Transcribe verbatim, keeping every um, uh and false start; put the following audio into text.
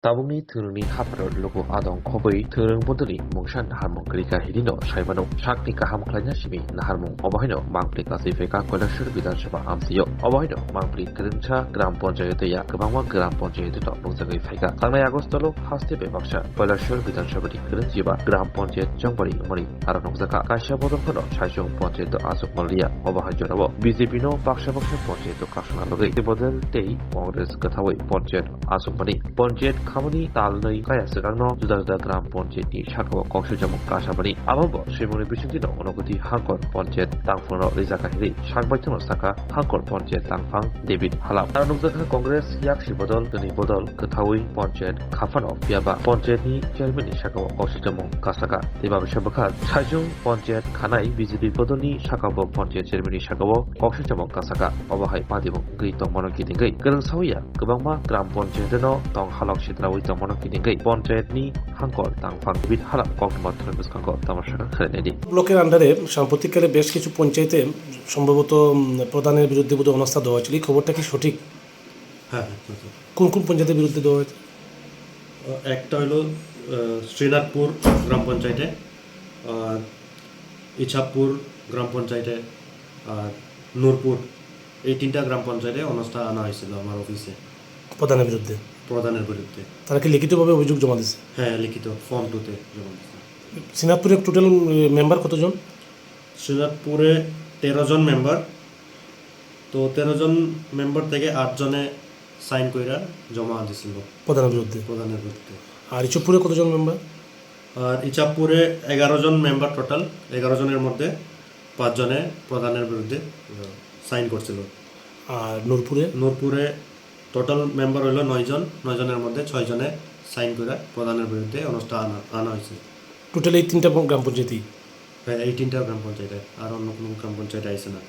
Tabukni thwrwngni hapharo luku adong khobwi thwrwng bodolni mungsa naharmung kwrwi kha hinwi no sai mano. Sakni kaham khlaina simi naharmung obo haino mangpli kasui phaikha Kailasor Bidhan Sabha amsio. Obo haino mangpli kwrwngsa Gram Panchayat ya kwbangma Gram Panchayat no nukjagwi phaikha. Thangnai August o haste bai baksa Kailasor Bidhan Sabha ni kwrwng jiba Gram Panchayat Chongbari wngmani aro nukjakha. Kaisa bodol phano saichung Panchayat o achuk manliya. Obo hai jorao B J P no baksa baksa Panchayat o kaksana bagwi bodol tei Congress kwthawi Panchayat achukmani. Panchayat khamani talnwi kaya swkangno juda juda Gram Panchayat ni sakao kok swijamung kasamani. Abobo swimungni bisingtwino Unagoti Hangkor Panchayat tangphruno rijak kha hinwi sakbaithangno sakha Hangkor Panchayat tangphang David Halap. Aro nukjakha Congress yaksi bodol, kwnwi bodol, kwthawi Panchayat khaphano phiyaba Panchayat ni chairman ni sakao kok swijamung kasakha. Tei babisa bwkha saichung Panchayat khanai B J P bodolni sakao Panchayat chairman ni sakao kok swijamung kasakha. Obo hai padimung wngwi tongmano kitingwi kwrwng sawiya kwbangma Gram Panchayat no tong halok sitrawi tongmano kitingwi Panchayat ni Hangkor tangphang David Halap koktwma thani bwskango tamasaka khlainai di. ব্লকের আন্ডারে সাম্প্রতিককালে বেশ কিছু পঞ্চায়েতে সম্ভবত, উম, প্রধানের বিরুদ্ধে বোধহয় অনাস্থা দেওয়া হয়েছিল। এই খবরটা কি সঠিক? হ্যাঁ, হ্যাঁ, হ্যাঁ, হ্যাঁ। কোন কোন পঞ্চায়েতের বিরুদ্ধে দেওয়া হয়েছে? আহ, একটা হলো, আহ, শ্রীনাথপুর গ্রাম পঞ্চায়েতে, আর ইছাপুর গ্রাম পঞ্চায়েতে, আর নূরপুর, এই তিনটা গ্রাম পঞ্চায়েতে অনাস্থা আনা হয়েছিল আমার অফিসে। প্রধানের বিরুদ্ধে? প্রধানের বিরুদ্ধে। তারা কি লিখিতভাবে অভিযোগ জমা দিছে? হ্যাঁ, লিখিত ফর্ম টুতে জমা দিছে। শ্রীনাথপুরে টোটাল, উম, মেম্বার কতজন? শ্রীনাথপুরে তেরো জন মেম্বার। তো তেরো জন মেম্বার থেকে আট জনে সাইন কইরা জমা দিছিল প্রধানের বিরুদ্ধে। প্রধানের বিরুদ্ধে। আর ইছাপুরে কতজন মেম্বার? আর ইছাপুরে এগারো জন মেম্বার টোটাল, এগারো জনের মধ্যে পাঁচ জনে প্রধানের বিরুদ্ধে, আহ, সাইন করছিল। আর নূরপুরে? নূরপুরে টোটাল মেম্বার হইলো নয় জন, নয় জনের মধ্যে ছয় জনে সাইন করে প্রধানের বিরুদ্ধে অনাস্থা আনা, আনা হয়েছে। টোটাল এই তিনটা গ্রাম পঞ্চায়েতই? হ্যাঁ, এই তিনটা গ্রাম পঞ্চায়েতে, আর অন্য কোনো গ্রাম পঞ্চায়েতে আইছে না।